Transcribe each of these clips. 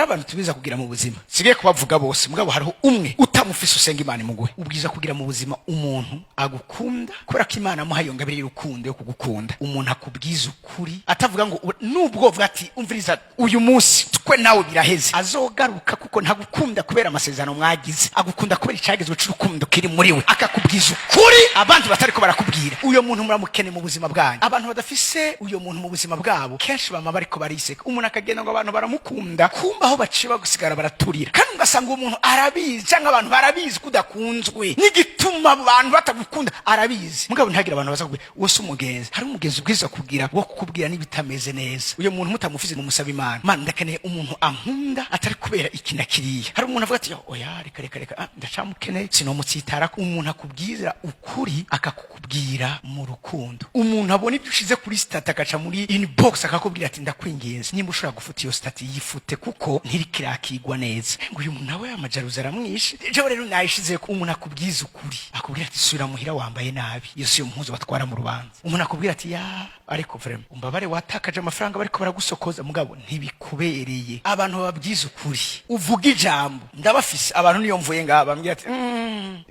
Hari abantu tubiza kugira mu buzima, sigaye kubavuga bose, mugabo hariho umwe utamufise usenga Imana imuguhe. Ubwiza kugira mu buzima umuntu agukunda kubera ko Imana amuha iyo ngabire y'urukundo yo kugukunda, umuntu akubwiza ukuri, atavuga ngo nubwo uvuga ati: "Umviriza, uyu munsi twe nawe biraheze," azogaruka, kuko ntagukunda kubera amasezerano mwagize, agukunda kubera icagezwe c'urukundo kiri muri we, akakubwiza ukuri abandi batariko barakubwira. Uyo muntu muramukene mu buzima bwanyu. Abantu badafise uyo muntu mu buzima bwabo, kenshi bama bariko bariseka. Umuntu akagenda ngo abantu baramukunda, kumba aho baciye bagusigara baraturira, kandi ugasanga uwo muntu arabizi cyangwa abantu barabizi ko udakunzwe, n'igituma abo bantu batagukunda arabizi, mugabo ntihagire abantu baza kubwira. Uwo si umugenzi. Hari umugenzi ubwiza kugira wo kukubwira n'ibitameze neza. Uyo muntu mutamufize, mumusaba Imana: "Mana, ndakeneye umuntu ankunda atari kubera iki na kiriya." Hari umuntu avuga ati: "Oya, reka, reka, reka, ndacamukeneye, sinomutsitara." Umuntu akubwira ukuri, akakukubwira mu rukundo. Umuntu abona ibyo ushize kuri statut, agaca muri inbox akakubwira ati: "Ndakwinginze, nimba ushobora gufuta iyo statut, yifute, kuko ntirik'irakigwa neza." Ngo uyu muntu nawe amajaruzi aramwishe. Jewe rero nayishize ko umuntu akubwiza ukuri, akubwira ati: "Subira muhira, wambaye nabi, iyo si yo mpuzu batwara mu rubanza." Umuntu akubwira ati: "Ya, ariko vraiment umbabare, watakaje amafaranga bariko baragusokoza, mugabo ntibikubereye." Abantu bababwiza ukuri, uvuga ijambo. Ndabafise abantu, niyo mvuye ngaha bambwira ati: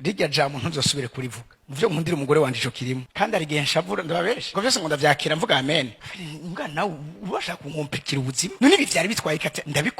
"Rirya jambo ntuzosubire kurivuga." Muvyo nkundira umugore wanje ico kirimo, kandi ari igihe nshavura, ndababesha ngo byose ngo ndavyakira mvuga amen. Mbwa nawe ubasha kunkompekera ubuzima, none ibi vyari bitwaye ikate ndabikubwira.